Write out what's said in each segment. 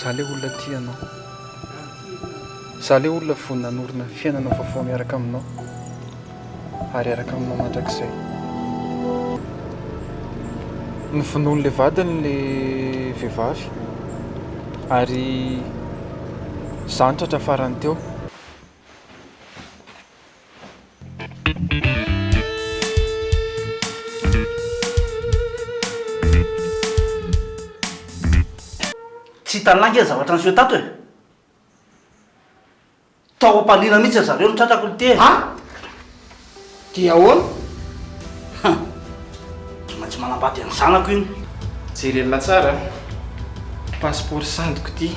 Za le olona tia anao. Za le olona vonona hanorina fiainana vaovao miaraka aminao ary hiaraka aminao mandrakizay. Novonoin'ilay vadiny ilay vehivavy ary za no tratra farany teo. Tsy hitan'lah ange ny zavatra niseho tato e! Tao am-pandriana mihitsy ry zareo no tratrako nity e! An! Dia ahoana? Hum! Tsy maintsy manambady an'ny zanako iny. Jerena tsara a! Passeport sandoka ity.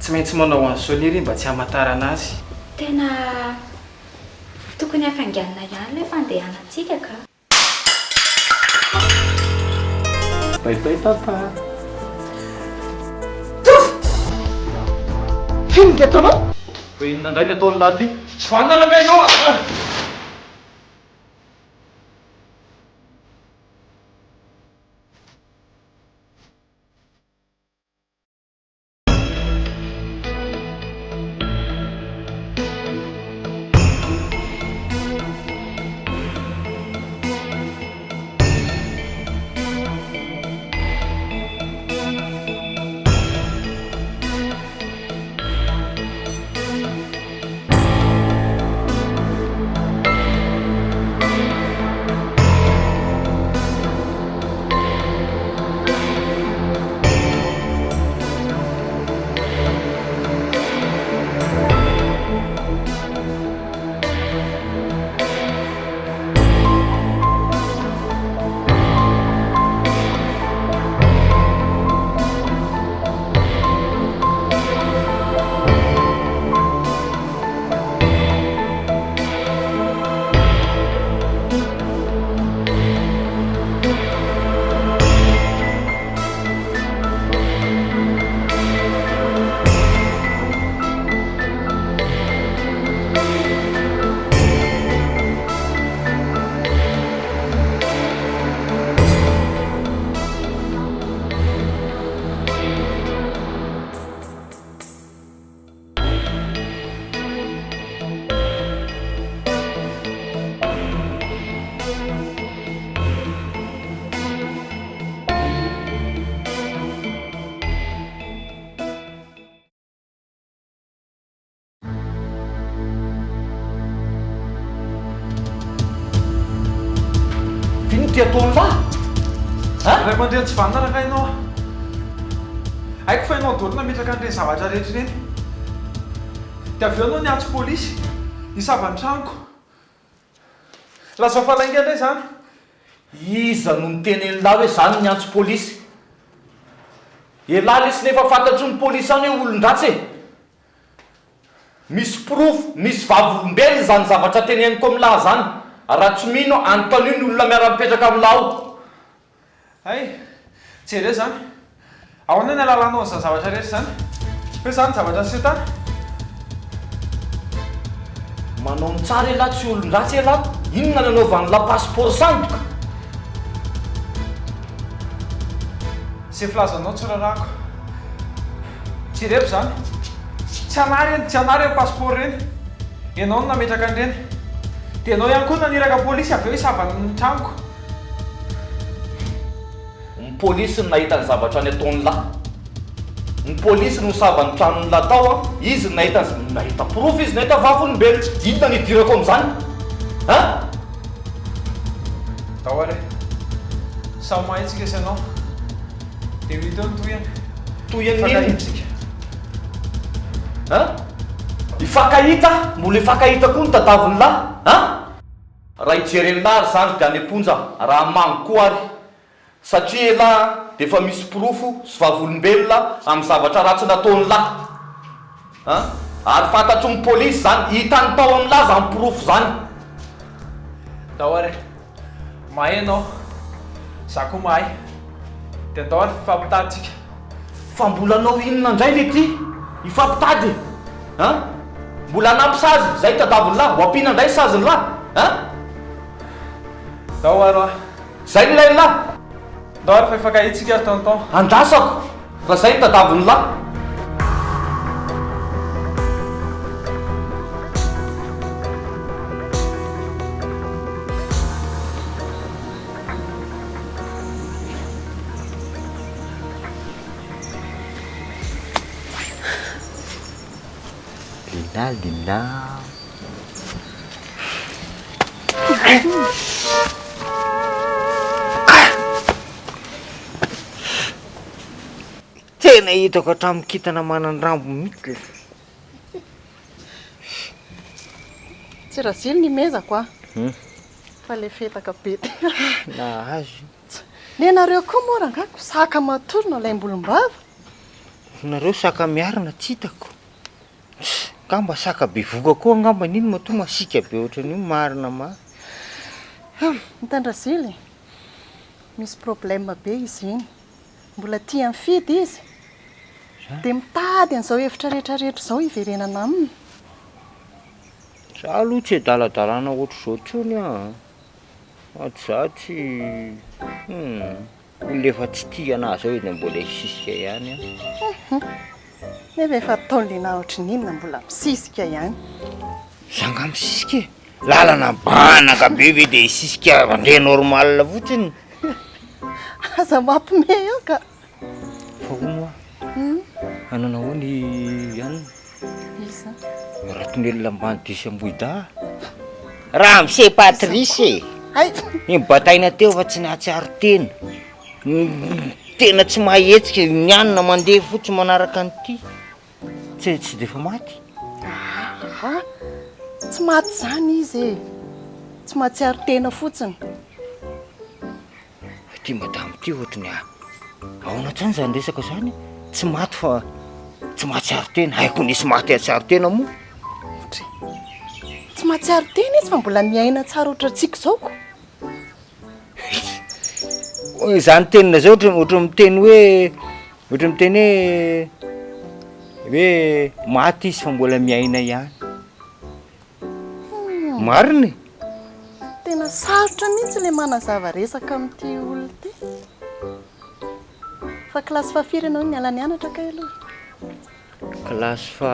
Tsy maintsy manao an'izao lery mba tsy hamantarana azy. Tena tokony hafainganina ihany ilay fandehanantsika ka. Bye bye papa. F'inona ny ataonao? Fa inona indray ny ataon'i lahy ity? Tsy vanona angaha ianao a! F'inona ty ataon'lah? Ray aman-dreny tsy vanona rangahy ianao a! Haiko fa ianao daholo nametraka an'ireny zavatra rehetra ireny. Dia avy eo ianao niantso polisy hisava ny tranoko. Lazao fa lainga indray izany. Iza no niteny an'lah hoe za no niantso polisy? Elah lesy nefa fantatry ny polisy any hoe olon-dratsy e! Misy porofo, misy vavolombelona izany zavatra teneniko amin'lah zany. Raha tsy mino anontanio ny olona miara-mipetraka amin'lah ao. Hay! Jereo izany. Ahoana ny ahalalanao an'izany zavatra rehetra izany? Hoe izany ny zavatra niseho tany? Manao ny tsara elah tsy olon-dratsy elah, inona no anaovan'lah passeport sandoka? Izay filazanao tsy rarahako. Jereo izany. Tsy anah ireny, tsy anah ireny passeport ireny. Ianao no nametraka an'ireny. Dia ianao ihany koa no naniraka polisy avy eo hisava ny tranoko. Ny polisy no nahita ny zavatra nataon'lah. Ny polisy no nisava ny tranon'lah tao an, izy no nahita ny, nahita porofo izy, nahita vavolombelona. Inona no idirako amin'izany? An? Ndao ary e. Samy mahay tsika sy ianao. Dia ho hita eo ny tohiny. Tohiny inona? Hifankahita tsika. An? Hifankahita? Mbola hifankahita koa ny tadavin'lah? An? Raha hijery an'lah ry zandry dia any am-ponja, raha hamango koa ary. Satria elah dia efa misy porofo sy vavolombelona amin'ny zavatra ratsy nataon'lah. An? Ary fantatry ny polisy izany, hitany tao amin'lah izany porofo izany. Ndao ary e. Mahay ianao. Za koa mahay. Dia ndao ary hifampitady tsika. Fa mbola hanao inona indray le ty? Hifampitady e! An? Mbola hanampy sazy, zay tadavin'lah, ho ampiana indray sazin'lah? An? Ndao ary hoa. Zay ny ilain'lah! Ndao ary fa hifankahita tsika ry tonton. Andrasako! Raha izay no tadavin'lah. Lina Lina. Tena hitako hatramin'ny kintana manan-drambo mihitsy le. Tsy Razily ny mezako a. Fa le fetaka be ty. Nahazo. Nenareo koa moa rangahy ko saka matory no alaim-bolombava. Nareo saka miarina tsy hitako. Angamba saka bevoka koa angamba iny matoa masiaka be ohatran'io marina ma. Hitan-dRazily e! Misy problème be izy iny. Mbola tia an'i Fidy izy. Dia mitady an'izao hevitra rehetra rehetra izao hiverenana aminy. Za aloha tsy adaladalana ohatr'izao intsony an! Sady za tsy hum. Olona efa tsy tia anah zao eny mbola hisisika ihany an. Hum nefa efa ataon'i Lina ohatry ny inona mbola misisika ihany. Za nga misisika e? Lalana banaka be ve de hisisika mandeha normal fotsiny? Aza mampime eo ka. Fa hono hoa, hanana ahoana i anona? Iza? Ratonelina ambany diso Ambohidahy. Ramose Patrice e! Hay! Ny bataina teo fa tsy nahatsiaro tena. Tena tsy mahahetsika, ny anona mandeha fotsiny manaraka an'ity. Tsy tsy dia efa maty? Aha! Tsy maty izany izy e! Tsy mahatsiaro tena fotsiny. Ity madama ity ohatry ny ahoana hatrany izany resaka izany? Tsy maty fa tsy mahatsiaro tena. Hay koa nisy maty hahatsiaro tena moa? Ohatry tsy mahatsiaro tena izy fa mbola miaina tsara ohatrantsika izao ko. Izany tenina izao ohatry ohatry miteny hoe ohatry miteny hoe hoe maty izy fa mbola miaina ihany. Marina e! Tena sarotra mihitsy ilay manazava resaka amin'ity olona ity. Fa kilasy fahafiry ianao no niala nianatra kay aloha? Kilasy fa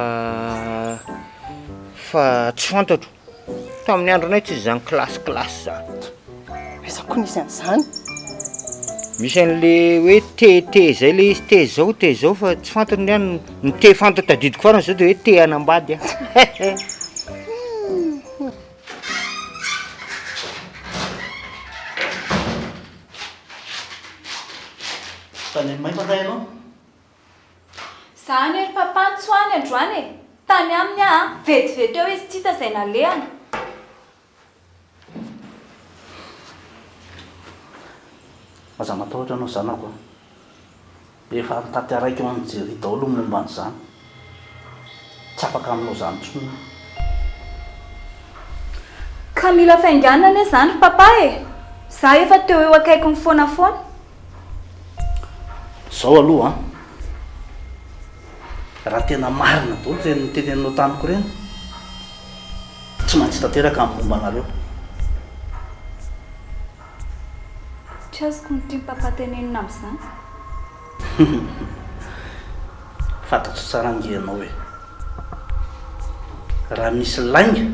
fa tsy fantatro. Tamin'ny andronay tsy izany kilasy kilasy izany. Aiza koa nisy an'izany? Misy an'le hoe T T zay le izy, T zao T zao fa tsy fantatro ny ahy, ny T fantatro tadidiko farany zao de hoe te hanambady aho. Tany amin'ny mainty angaha ianao? Za anie ry papa no tsy ho any androany e! Tany aminy aho an, vetivety eo izy tsy hita izay nalehany. Aza matahotra anao zanako a! Efa notanteraiko eo amin'i Jerry daholo ny momba an'izany. Tsy afaka aminao izany intsony aho. Ka mila fainganana anie izany ry papa e! Za efa teo eo akaikiny foana foana. Izao aloha an! Raha tena marina daholo ireny noteneninao tamiko ireny, tsy maintsy tanteraka ny momba anareo. Tsy azoko ny tian'i papa tenenina amin'izany. Fantatro tsara ange ianao e. Raha misy lainga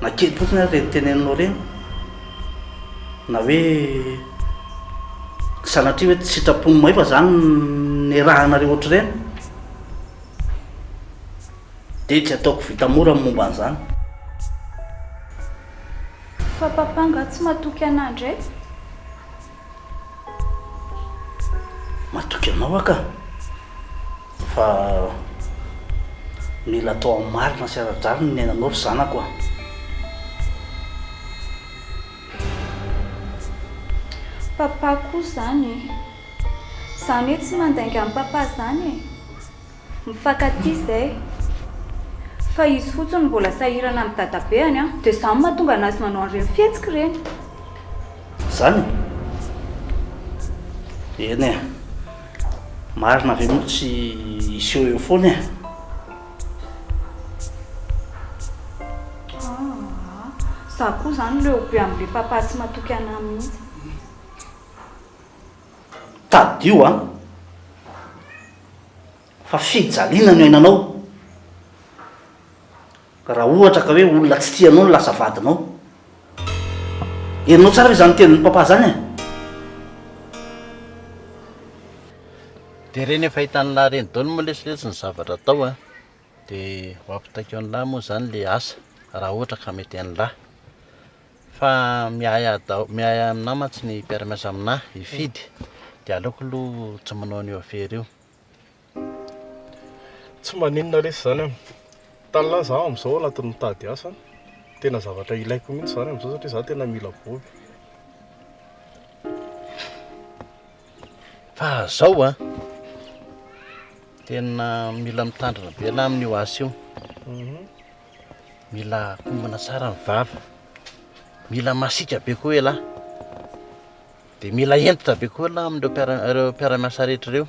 na kely fotsiny ary ireny teneninao ireny, na hoe sanatria hoe tsy sitrapon'i Mahefa izany ny niarahanareo ohatr'ireny, dia tsy ataoko vita mora ny momba an'izany. Fa papa angaha tsy matoky anah ndray? Matoky anao aho ka! Fa mila atao amin'ny marina sy ara-drariny ny ainanao ry zanako a! Papa koa zany e! Zany hoe tsy mandainga amin'i papa zany e! Mifankatia zay. Fa izy fotsiny no mbola sahirana amin'ny dadabeany an, dia izany no mahatonga anazy manao an'ireny fihetsika ireny. Izany e? Eny e. Marina ve moa tsy hiseho eo foana e? Aa, za koa izany leo be amin'ilay papa tsy matoky anah mihitsy. Tadidio an! Fa fijaliana no iainanao. Raha ohatra ka hoe olona tsy tia anao no lasa vadinao. Henonao tsara ve izany tenin'i papa izany e? Dia ireny efa hitan'lah ireny daholo moa lesy lesy ny zavatra atao a! Dia ho ampitaiko an'lah moa izany le asa raha ohatra ka mety an'lah. Fa miahy daholo, miahy aminah mantsy ny mpiara-miasa aminah hifidy dia aleoko aloha tsy manao an'io afera io. Tsy maninona lesy izany an! Tally za amin'izao anatin'ny mitady asa an! Tena zavatra ilaiko mihitsy izany amin'izao satria za tena mila boby. Fa zao an! Tena mila mitandrina be lah amin'io asa io. Mila kombana tsara ny vava. Mila masiaka be koa elah. Dia mila hentitra be koa elah amin'ireo mpiara ireo mpiara-miasa rehetra ireo.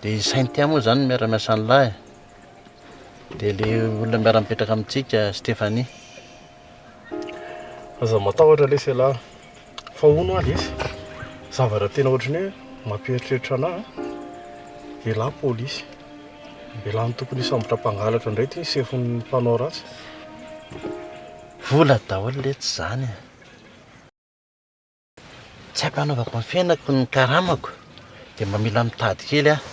Dia i Cynthia moa izany no miara-miasa an'lah e. Dia ilay olona miara-mipetraka amintsika, Stéphanie. Aza matahotra lesy elah. Fa hono hoa lesy, zavatra tena ohatran'ny hoe mampieritreritra anah an, elah polisy. Elah no tokony hisambotra mpangalatra indray ity sefon'ny mpanao ratsy. Vola daholo letsy izany e. Tsy ampanaovako ny fiainako ny karamako dia mba mila mitady kely aho.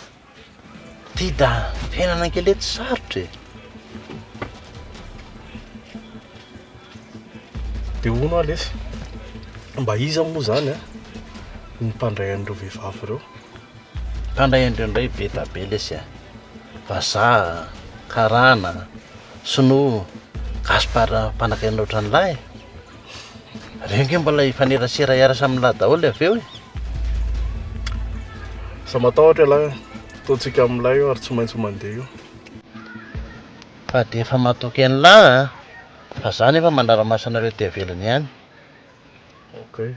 Ty da fiainana ange letsy sarotra e. Dia hono hoa lesy, mba iza moa izany an ny mpandray an'ireo vehivavy ireo? Mpandray an'ireo indray be da be lesy a! Vazaha, karana, sinoa, gasy mpanankarena ohatran'lah e! Reo nge mbola hifanerasera hiarasa amin'lah daholo avy eo e! Aza matahotra ialahy a! Ataontsika amin'ilay io ary tsy maintsy mandeha io. Fa dia efa matoky an'lah a! Fa za nefa manara-maso anareo aty ivelany ihany. Ok.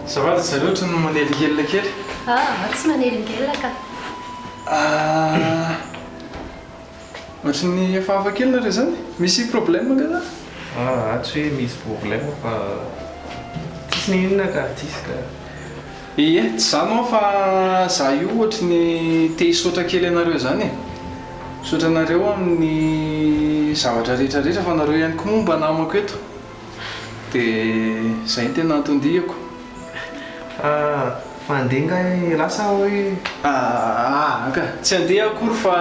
Azafady zareo ohatran'ny manelingelina kely. Ah, tsy manelingelina ka. Ah, ohatran'ny hafahafa kely nareo izany. Misy problème angaha zany? Ah, tsy hoe misy problème fa tsisy n'inon'inona ka, tsisy ka. Ie, tsy izany ho'a fa za io ohatry ny te hisaotra kely anareo izany e. Misaotra anareo amin'ny zavatra rehetra rehetra fa nareo ihany koa moa mba namako eto. Dia izay no tena anton-diako. Fa fa handeha nga elah sa hoe. Aa ka, tsy handeha akory fa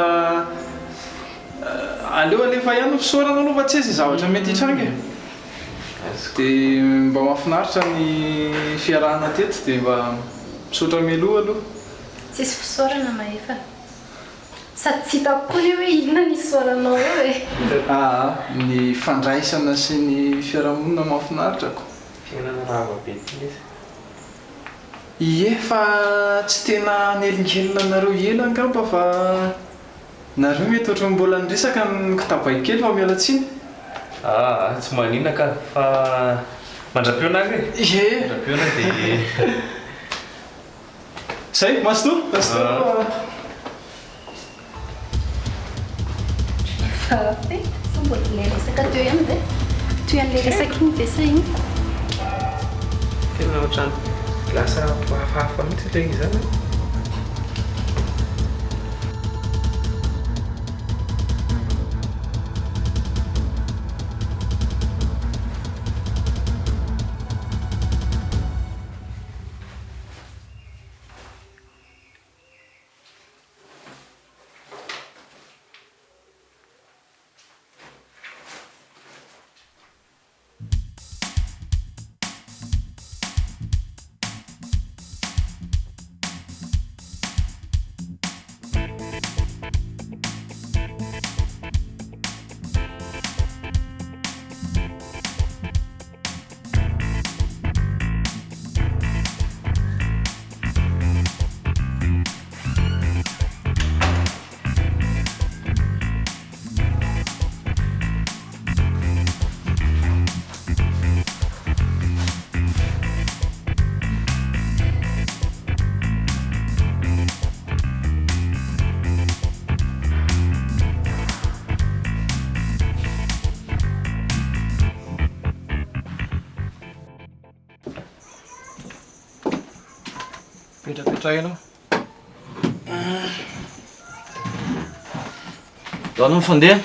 aleo alefa ihany ny fisaorana aloha fa tsy aiza izay zavatra mety hitranga e. Dia mba mahafinaritra ny fiarahana teto dia mba misaotra mialoha aloha. Tsisy fisaorana Mahefa. Sady tsy hitako koa anie hoe inona ny hisaoranao eo e! Aa, ny fandraisana sy ny fiarahamonina mahafinaritra ko. Fiainana rava be ty lesy. Ie, fa tsy tena hanelingelina anareo ela angamba fa nareo mety ohatran'ny mbola niresaka ny kitabaiko kely fa miala tsiny. Aa, tsy maninona ka, fa mandra-pihaona ary e! Ie! Mandra-pihaona dia. Zay, mazotoa, mazotoa. Efa eh, sa mbola ilay resaka teo ihany ve? Toy an'ilay resaka iny ve sa inona? Tena ohatran'ny lasa hafahafa mihitsy ilay izy izany an. Petrapetraha ianao. Zany ny fandehany.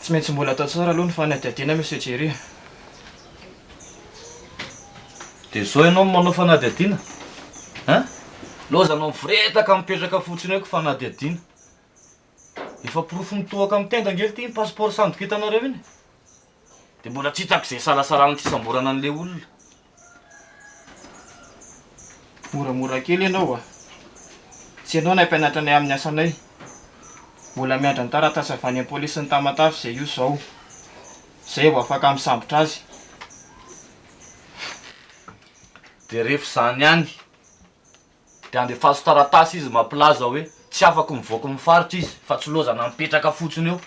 Tsy maintsy mbola atao tsara aloha ny fanadihadiana Monsieur Jerry. Dia zao ianao no manao fanadihadiana? Hein? Lozanao mivoretaka mipetraka fotsiny eo ko fanadihadiana. Efa porofo mitohaka amin'ny tenda ange ity iny passeport sandoka hitanareo iny e. Dia mbola tsy hitako izay isalasalana tsy hisamborana an'ilay olona. Moramora kely ianao a! Tsy ianao no hampianatra anay amin'ny asanay. Mbola miandry ny taratasy avy any amin'ny polisin'i Tamatave izay io izao. Izay vao afaka misambotra azy. Dia rehefa izany ihany Dia andefaso taratasy izy mampilaza hoe tsy afaka mivoaka ny faritra izy fa tsy lozana mipetraka fotsiny eo.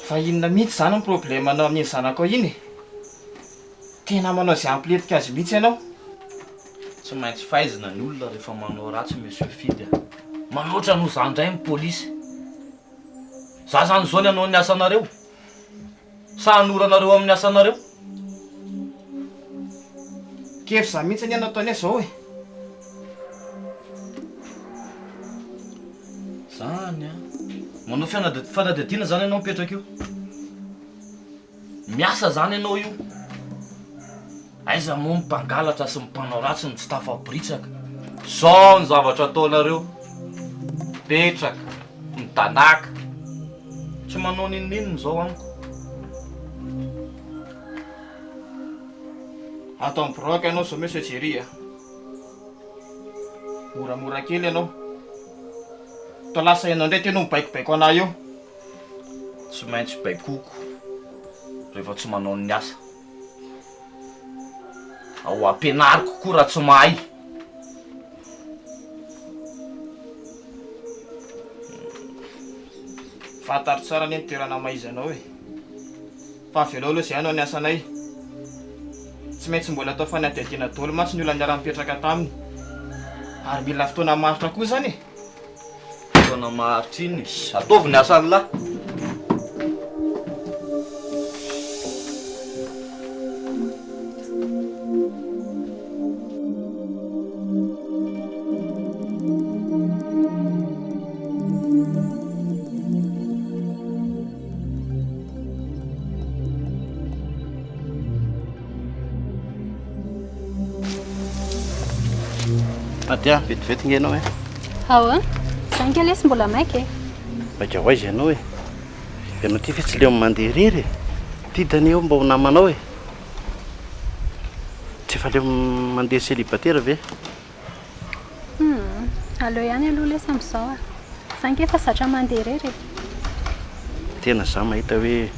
Fa inona mihitsy izany ny problème-nao amin'iny zanakao iny e? Tena manao izay hampilentika azy mihitsy ianao. Tsy maintsy faizina ny olona rehefa manao ratsy Monsieur Fidy a! Manoatra noho izany indray ny polisy. Za zany izao ny hanao ny asanareo? Sa hanora anareo amin'ny asanareo? Kefy za mihitsy anie no ataonay zao e! Zany an! Manao fanadihadiana zany ianao mipetraka io? Miasa zany ianao io? Aiza moa ny mpangalatra sy ny mpanao ratsy no tsy tafaporitsaka? Zao ny zavatra ataonareo, mipetraka, midanàka, tsy manao n'inon'inona izao amiko. Ato amin'ny biraoko ianao izao Monsieur Jerry a! Moramora kely ianao. Toa lasa ianao indray teo no mibaikobaiko anah eo. Tsy maintsy baikoko rehefa tsy manao ny asa. Ao ampianariko koa raha tsy mahay. Fantaro tsara anie ny toerana maha izy anao e. Fa avelao aloha izay hanao ny asanay. Tsy maintsy mbola atao fanadihadiana daholo mantsy ny olona niara-nipetraka taminy. Ary mila fotoana maharitra koa izany e! Fotoana maharitra inona e? Ataovy ny asan'lah! Nadia, vetivety nge ianao e. Ahoana? Za nge lesy mbola maika e. Maika ho aiza ianao e? Ianao ity ve tsy leo mandeha irery e? Ity danie eo mba ho namanao e. Tsy efa leo mandeha célibataire ve? Humm, aleo ihany aloha lesy amin'izao a. Za nge efa zatra mandeha irery e. Tena za mahita hoe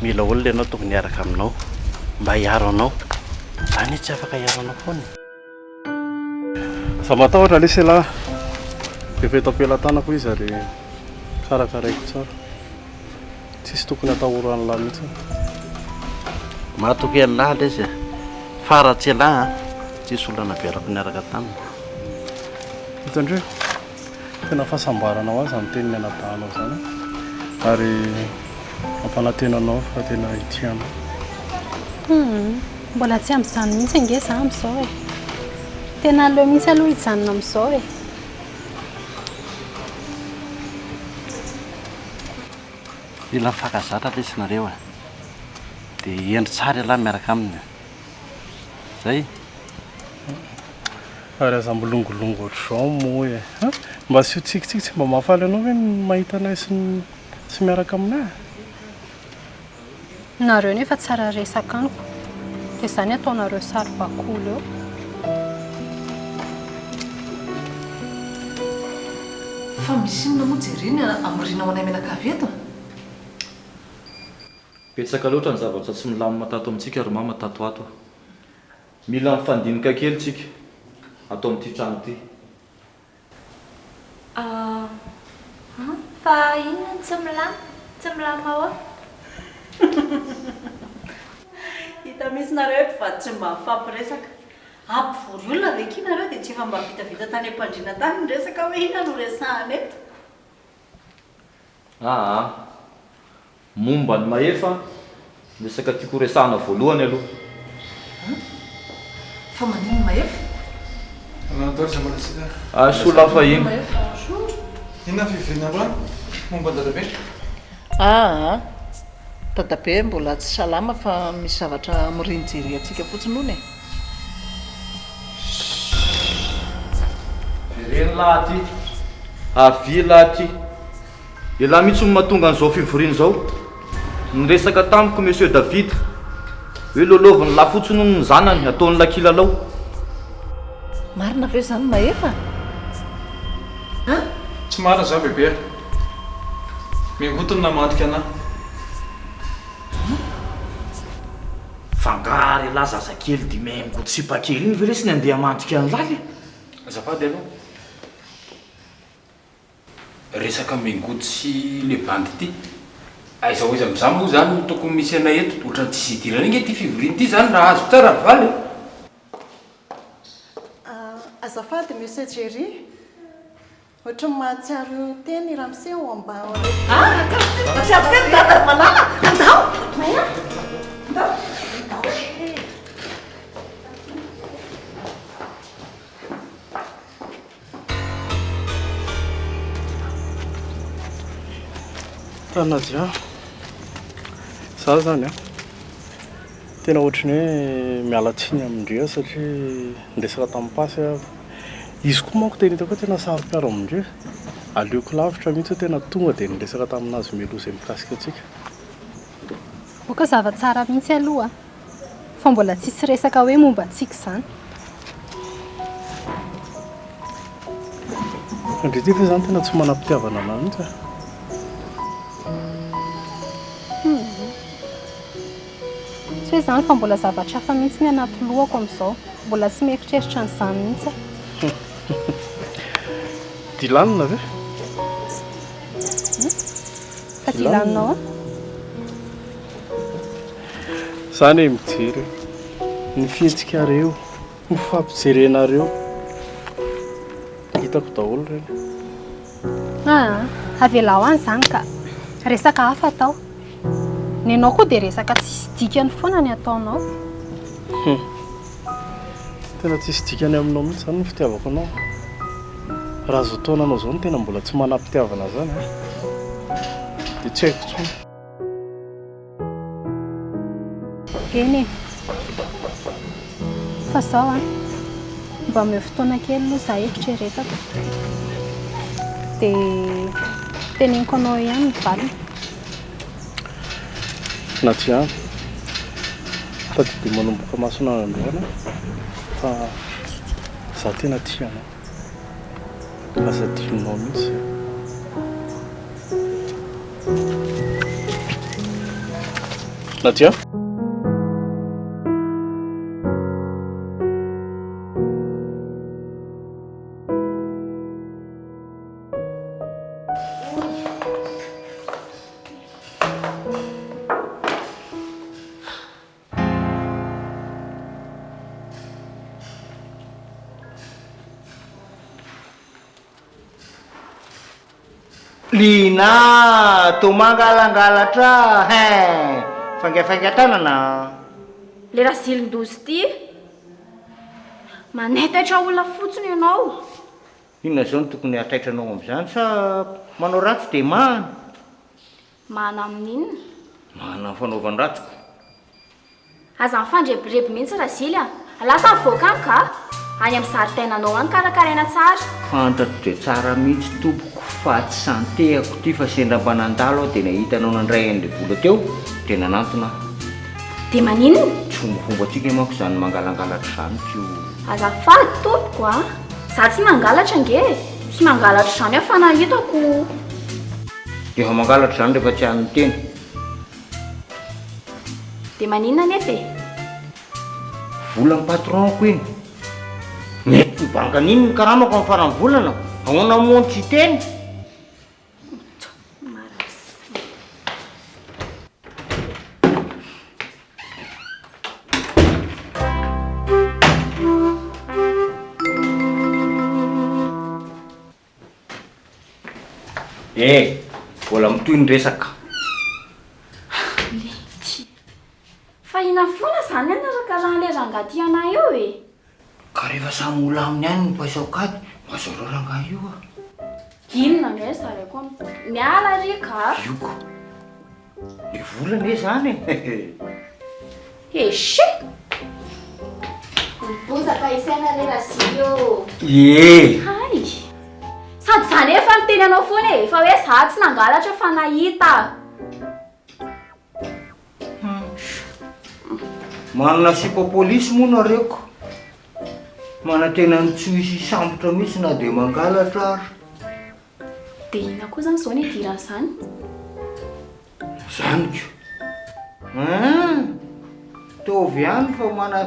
mila olona ianao tokony hiaraka aminao mba hiaro anao. Za anie tsy afaka hiaro anao foana e. Aza matahotra lesy elah, efa eto am-pelatanako izy ary karakaraiko tsara. Tsisy tokony atahoran'lah mihitsy. Matoky an'lah lesy a! Fa raha tsy elah an, tsisy olona naverako niaraka taminy. Hitandreo, tena fahasambarana ho ahy izany tenin'ny anadahinao izany ary mampanantena anao fa tena hitia anao. Humm, mbola tsy amin'izany mihitsy ange za amin'izao e! Tena aleo mihitsy aloha hijanona amin'izao e! Mila mifankazatra lesy nareo a! Dia hendry tsara ialahy miaraka aminy a! Zay? Ary aza milongolongo ohatr'izao moa e! An! Mba asio tsikitsiky, tsy mba mahafaly anao ve ny mahita anay sy ny sy miaraka aminay e? Nareo nefa tsara resaka amiko dia zany ataonareo saribakoly eo. Fa misy inona moa Jerry ny hamorianao anay mianakavy eto? Betsaka loatra ny zavatra tsy milamina tato amintsika ry mama tato ato a. Mila mifandinika kely tsika ato amin'ity trano ity. Ahh fa inona no tsy milam tsy milamina ao? Hita mihitsy nareo hoe mpivady tsy mba mifampiresaka. Ampivory olona ve kia nareo dia tsy efa mba vitavita tany am-pandriana tany ny resaka hoe inona no resahana eto? Aa Momba an'i Mahefa ny resaka tiako horesahana voalohany aloha. An? Fa maninona Mahefa? Nanao izay mbola tsy hita. Ah, soa lahy fahiny. Bonjour. Inona ny fivoriana androany? Momba an'i Dadabe? Aa, Dadabe mbola tsy salama fa misy zavatra hamorian'i Jerry antsika fotsiny hono e. Vereno lahy aty. Avia lahy aty. Elah mihitsy no mahatonga an'izao fivoriana izao. Niresaka tamiko Monsieur David hoe lolovin'ny lahy fotsiny hono ny zanany, ataony lahy kilalao. Marina ve izany Mahefa a? Tsy marina izany bebe a! Miangoty ny namadika anah. Fa angaha ary elah zazakely dia miangoty sipakely iny ve lesy ny andeha hamandrika an'lah e? Azafady aloha. Resaka mengoty sy le bandy ty. Aiza ho aiza amin'izany moa izany no tokony misy anay eto? Ohatran'ny tsisy idirana ange ity fivoriana ity izany raha azoko tsara ny valiny e! Azafady Monsieur Jerry, ohatran'ny mahatsiaro tena i ramose ao ambany. Ah! Mahatsiaro tena dada malala! Andao! Maya! Andao! Andao e! Tanadia, za zany an, tena ohatry ny hoe miala tsiny amin-dry aho satria niresaka tamin'i Pasy aho, izy koa manko tena hitako hoe tena saro-piaro amin-dry e, aleoko lavitra mihitsy hoe tena tonga dia niresaka tamin'azy mialoha izay mikasika antsika. Aoka zava-tsara mihitsy aloha a! Fa mbola tsisy resaka hoe momba antsika izany. Ndry ity ve izany tena tsy manam-pitiavana anah mihitsy e? Humm. Tsy hoe izany fa mbola zavatra hafa mihitsy ny anaty lohako amin'izao. Mbola tsy mieritreritra an'izany mihitsy aho. Dylan ve? Humm. Fa Dylan ao an? Za anie mijery e. Ny fihetsikareo, ny fifampijerenareo. Hitako daholo ireny. Aa, avelao any izany ka. Resaka hafa atao. Nenao koa dia resaka tsisy dikany foana ny ataonao. Hum. Tena tsisy dikany aminao mihitsy izany ny fitiavako anao. Raha izao taonanao izao no tena mbola tsy manam-pitiavana izany an, dia tsy haiko intsony. Eny e. Fa izao an, mba omeo fotoana kely aloha izaho eritreretako. Dia teneniko anao eo ihany ny valiny. Nadia, tadidio manomboka masonao androany aho fa izaho tena tia anao. Aza adinonao mihitsy izay. Nadia? Lina, toa mangalangalatra hein! Faingafaingan-tanana an! Le razilin-doza ity! Manaitaitra olona fotsiny ianao. Inona izao no tokony hahataitra anao amin'izany sa manao ratsy dia mahana? Mahana amin'inona? Mahana amin'ny fanaovan-dratsiko. Aza mifandrebireby mihitsy Razily a! Lasa mivoaka any ka! Any amin'ny zaridainanao any karakaraina tsara. Fantatro dia tsara mihitsy tompoko fa tsy santehako ity fa sendra mba nandalo aho dia nahita anao nandray an'ilay vola teo dia nanantona aho. Dia maninona? Tsy fombafombantsika manko izany mangalangalatra izany ko. Azafady tompoko a! Za tsy nangalatra ange e! Tsy mangalatra izany aho fa nahitako. Dia efa mangalatra izany rehefa tsy an'ny tena. Dia maninona anefa e? Volan'ny patron-ko iny. Mety ho bangan'iny ny karamako amin'ny faran'ny volana. Ahoana moa no tsy hiteny? Eh! Mbola mitohy ny resaka. Lety. Fa inona foana izany anarakarahan'ilay rangahy tia anah eo e? Ka rehefa samy ho laminy any ny paisao-kady, mba zarao rangahy io ah. Inona indray zaraiko aminy? Miala ry ka! Io ko. Le vola anie zany e! Echec! Ny bozaka isaina re Razily ô! Ie! Hay! Sady za nefa niteny anao foana e! Fa hoe za tsy nangalatra fa nahita! Manana sipa polisy moa nareo ko! Manantena ny tsy ho hisy hisambotra mihitsy na dia mangalatra ary. Dia inona koa izany izao ny idiran'izany? Zany ko. Hein! Taovy ihany fa mana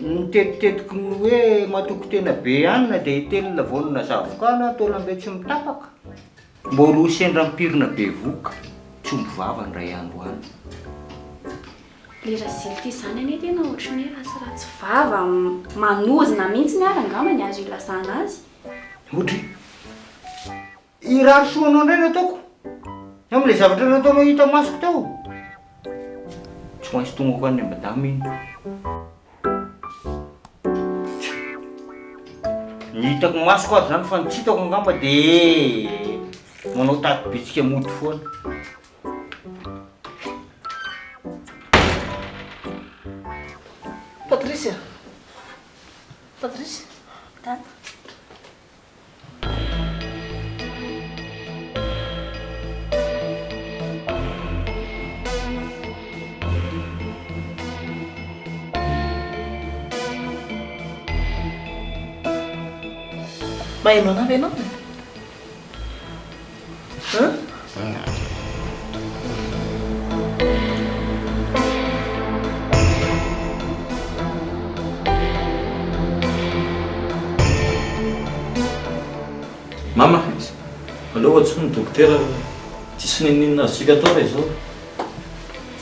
mitetitetiky ny hoe matoky tena be ihany na dia hitelina voanina zavoka na taolam-be tsy mitapaka. Mbola ho sendra mipirina bevohoka tsy omby vava indray andro any. Le razily ty zany anie tena ohatry ny hoe ratsiratsy vava, manozona mihitsy ary angamba ny azo ilazana azy. Ohatry. Hirary soa anao indray no ataoko amin'ilay zavatra nataonao hita masoko teo. Tsy maintsy tongako any madama iny. Ny hitako masoko ary zany fa ny tsy hitako angamba dia manao taty bitsika mody foana. Patricia. Patricia. Dada. Maheno anah ve ianao? Hein? Mama, aleo antsoy ny dokotera tsisy n'inon'inona azontsika atao raha izao.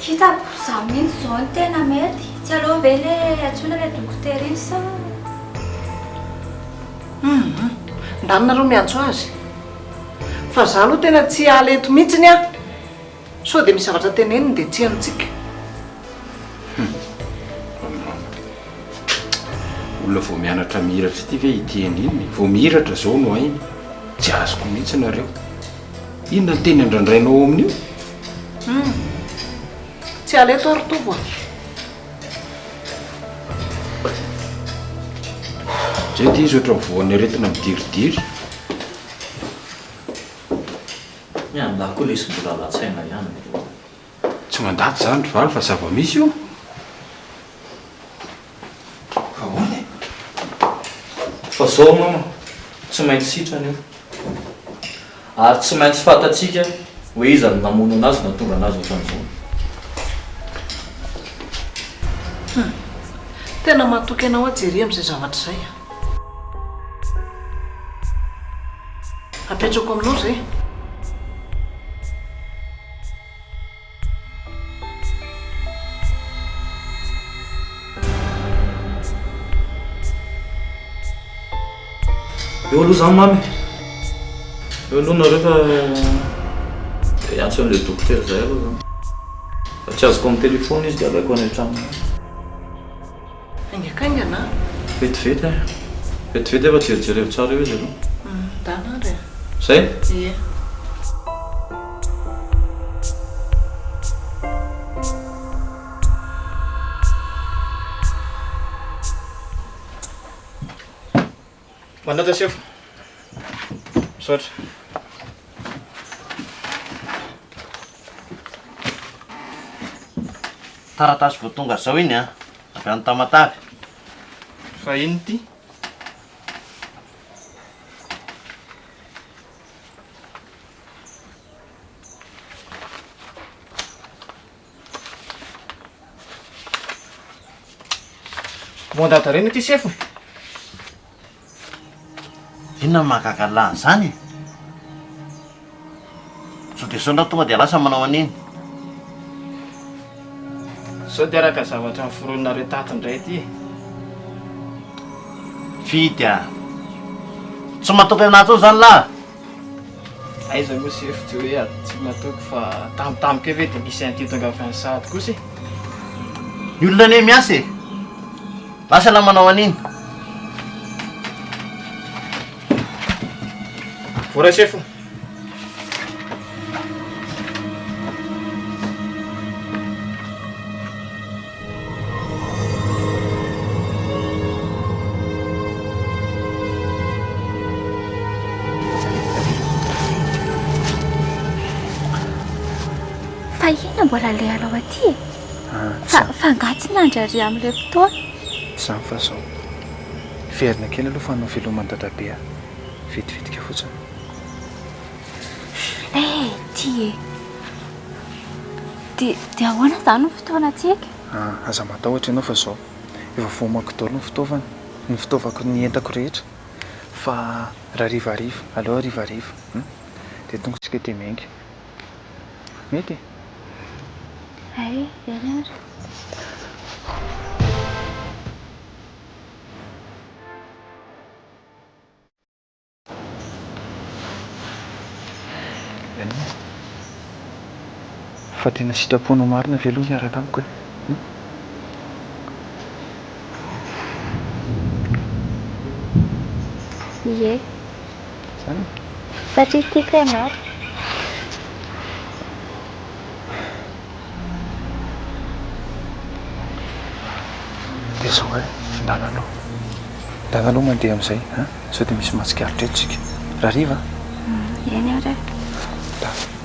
Hitako. Izaho mihitsy izao no tena mety. Tsy aleo ve ilay antsoina ilay dokotera iny sa. Hum, ndany nareo miantso azy. Fa za aloha tena tsy hiala eto mihitsiny an! Sao dia misy zavatra teneniny dia tsy henontsika. Hum. Olona vao mianatra mihiratra ity ve hiteny inona e? Vao mihiratra izao no hainy. Tsy azoko mihitsy nareo. Inona ny teny andrandrainao ao amin'io? Hum. Tsy hiala eto aho ry Tovo a. Zay ity izy ohatran'ny voan'ny aretina midiridiry. Ny an'lah koa lesy mbola latsaina ihany e. Tsy mandady izany ry Valy fa zava-misy io. Fa ahoana e? Fa zao mama, tsy maintsy sitrana io. Ary tsy maintsy fantatsika hoe iza no namono anazy nahatonga anazy ohatran'izao. Hum. Tena matoky anao aho Jerry amin'izay zavatra izay a. Apetrako aminao izay. Eo aloha zany mamy e. Eo aloha nareo fa hiantso an'ilay dokotera zay aloha zany. Fa tsy azoko amin'ny téléphone izy dia alaiko any an-trano. Haingankaingana an. Vetivety e. Vetivety efa jerijereo tsara eo izy aloha. Ndana ary e. Zay? Ie. Manaja sefo. Misaotra. Taratasy vao tonga zao iny an, avy any Tamatave. Fa inona ity? Mandat d'arrêt ity sefo e. Inona no mahagaga an'lah an'izany e? Sao dia sao ndra tonga dia lasa manao an'iny. Sao dia araka zavatra noforoninareo tato indray ity e. Fidy a! Tsy matoky anah intsony izany lah? Aiza moa sefo tsy hoe tsy matoky fa tampotampoka eo ve dia misy an'ity tonga avy any sahady kosa e. Ny olona anie miasa e! Lasa lah manao an'iny. Voaray sefo. Fa inona mbola alehanao aty e? Fa fa angaha tsy nandry ary amin'ilay fotoana? Tsy izany fa izao. Hiverina kely aloha fa hanao veloma an'i dadabe aho. Vetivetika fotsiny. Eh, ty e. Dia dia ahoana izany ny fotoanantsika? Ah, aza matahotra ianao fa izao. Efa voaomako daholo ny fitaovana, ny fitaovako, ny entako rehetra. Fa raha harivariva, aleo harivariva, hum? Dia tonga isika dia miainga. Mety e? Hay, eny ary. Fa tena sitraponao marina ve aloha hiaraka amiko e? Hum? Ie. Zany? Satria tiako ianao. Dia izao e, ndana aloha. Ndana aloha mandeha amin'izay an, sao dia misy mahatsikaritra eto isika. Rahariva an! Eny ary e. Ndana.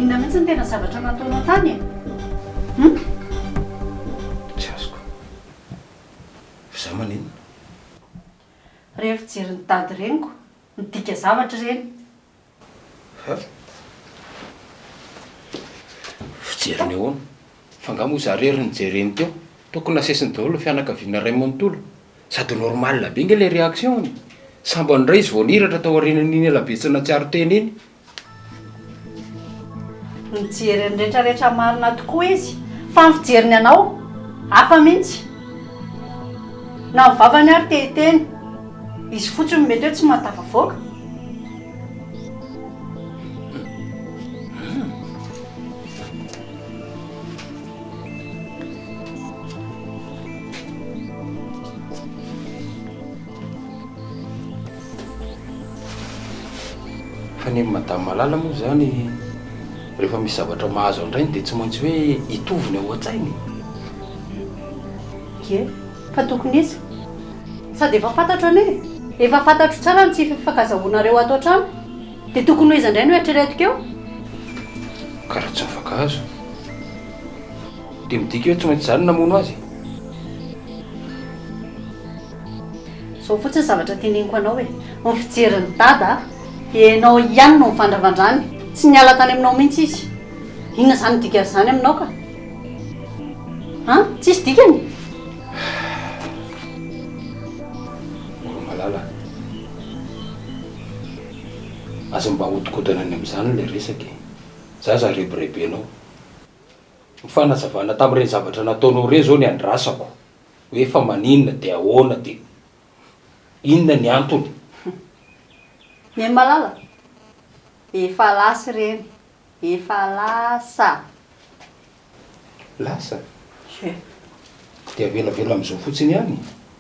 Inona mihitsy no tena zavatra nataonao tany e? Hum? Tsy azoko. Fa za maninona? Ireny fijerin'i Dada ireny ko, midika zavatra ireny. Ha? Fijeriny ahoana? Fa nga moa za rery no jereny teo? Tokony nasesiny daholo ny fianakaviana iray manontolo. Sady normal be nge le réaction-ny. Sambany indray izy vao nihiratra tao aorianan'iny ela be tsy nahatsiaro tena iny. Mijery ny retraretra marina tokoa izy fa ny fijeriny anao hafa mihitsy. Na ny vavany ary te hiteny. Izy fotsiny no mety hoe tsy mahatafavoaka. Fa ny an'i Madame Malala moa izany rehefa misy zavatra mahazo an-drainy dia tsy maintsy hoe hitovy ny ao an-tsainy e. Ie, fa tokony iza? Sady efa fantatro anie e! Efa fantatro tsara ny tsy fifankazahoanareo ato an-trano, dia tokony ho iza indray no eritreretiko eo? Ka raha tsy mifankahazo dia midika hoe tsy maintsy izaho no namono azy e? Izao fotsiny zavatra teneniko anao e, ny fijerin'i Dada, ianao ihany no nivandravandra any, tsy niala tany aminao mihitsy izy. Inona izany ny dikan'izany aminao ka? An? Tsisy dikany? Oromalala a! Aza mba ahodikodina any amin'izany ilay resaka e! Za aza rebirebenao. Ny fanazavana tamin'ireny zavatra nataonao ireny izao ny andrasako. Hoe fa maninona dia ahoana dia inona ny antony. Neny malala, efa lasa ireny, efa lasa. Lasa? Ie. Dia avelavela amin'izao fotsiny ihany?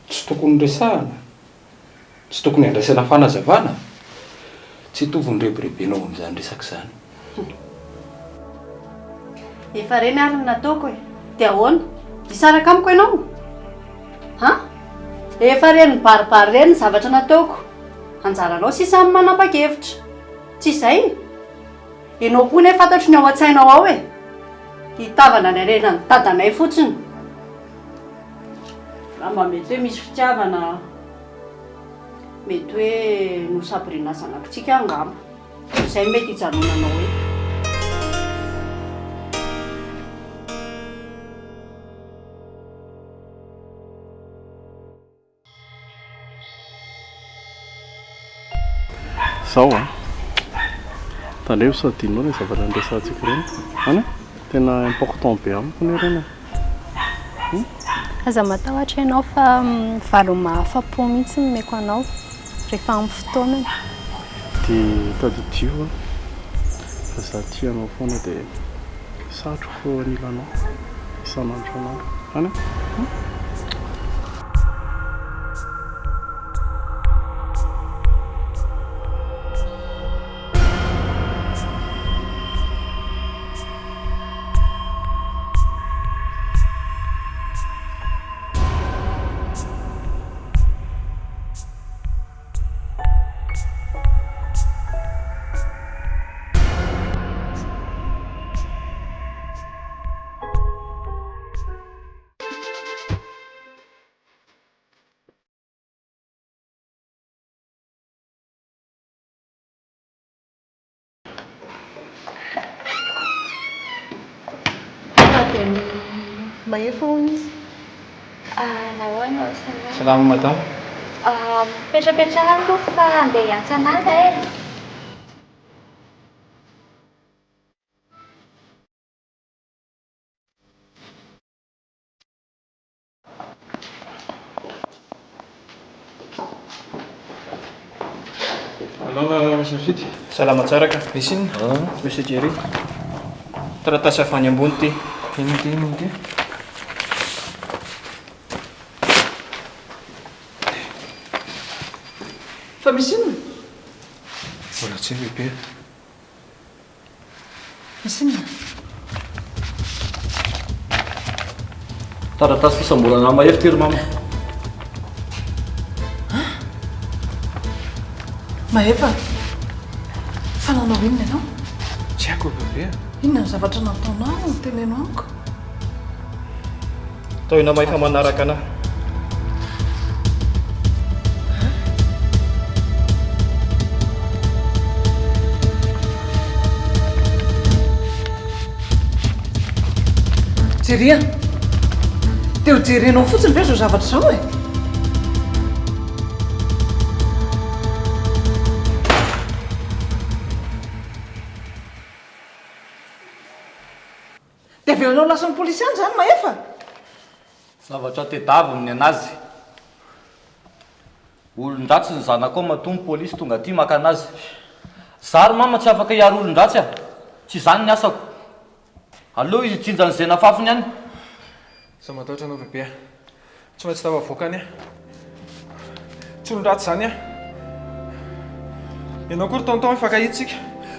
Tsy tokony resahana? Tsy tokony andraisana fanazavana? Tsy hitovy ny rebirebenao amin'izany resaka izany. Efa reny ary ny nataoko e! Dia ahoana? Hisaraka amiko ianao? Han? Efa reny mibaribary ireny ny zavatra nataoko. Anjaranao sisa ny manapa-kevitra. Tsy izay? Ianao koa anie fantatro ny ao an-tsainao ao e! Hitavana ny harenan'ny dadanay fotsiny. Raha mba mety hoe misy fitiavana, mety hoe noho Sabrina zanakitsika angamba. Izay no mety hijanonanao eto. Zao an! Tandremo sao adinonao ireny zavatra niresahantsika ireny an e! Tena important be amiko anie ireny e! Hum? Aza matahotra ianao fa valiny mahafa-po mihitsy no omeko anao rehefa amin'ny fotoanany. Dia tadidio an, fa za tia anao foana dia satriko eo anilanao isan'andro isan'andro an e! Hum? Sady mahefa hono izy. Nahoana salama? Salama madama. Mipetrapetraha aloha fa andeha hiantso an'Ala e. Salama Safidy. Salama tsara ka. Misy inona? Monsieur Jerry. Taratasy avy any ambony ity. Inona ity? Inona ity? Fa misy inona? Mbola tsy bebe. Misy inona? Taratasy fisamborana an'i Mahefa ity ry mama. Mahefa, fa nanao inona ianao? Tsy haiko bebe a. Inona ny zavatra nataonao no teneno amiko? Atao ianao mahefa manaraka anah. Jerry a! Dia ho jerenao fotsiny ve izao zavatra izao e? Dia avelanao lasan'ny polisy any izany Mahefa? Zavatra tedaviny ny anazy. Olon-dratsy ny zanakao matoa ny polisy tonga aty maka anazy. Za ry mama tsy afaka hiaro olon-dratsy a! Tsy izany ny asako. Aleo izy hijinja an'izay nafafiny any. Za matahotra anao bebe a. Tsy maintsy tafavoaka any aho. Tsy olon-dratsy izany aho. Ianao koa ry tonton mifankahita isika.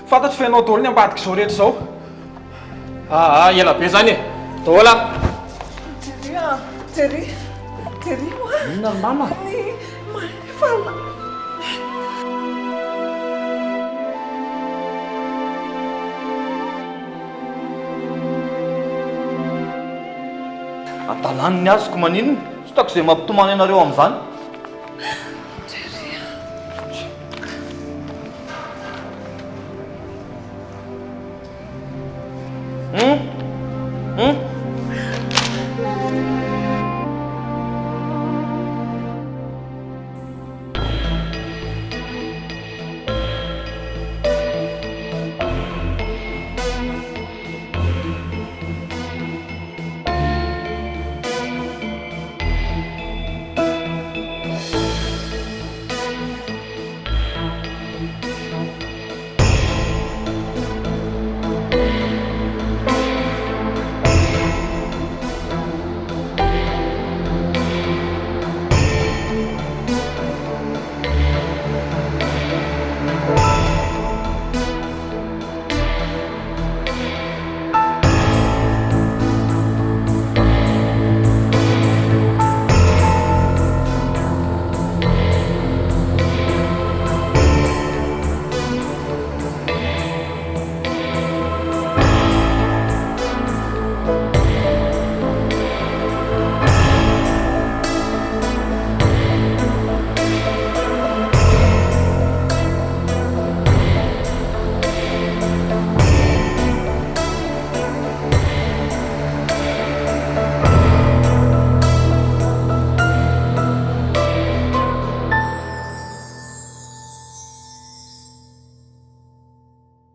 Fantatro fa ianao daholo ny ambadik'izao rehetra izao. Aa ela be izany e. Daholo a. Jerry a, Jerry, Jerry oa. Inona ry mama? Ny Mahefa. Adalany ny azoko maninona? Tsy hitako izay mampitomany anareo amin'izany. Jerry a. Hum? Hum?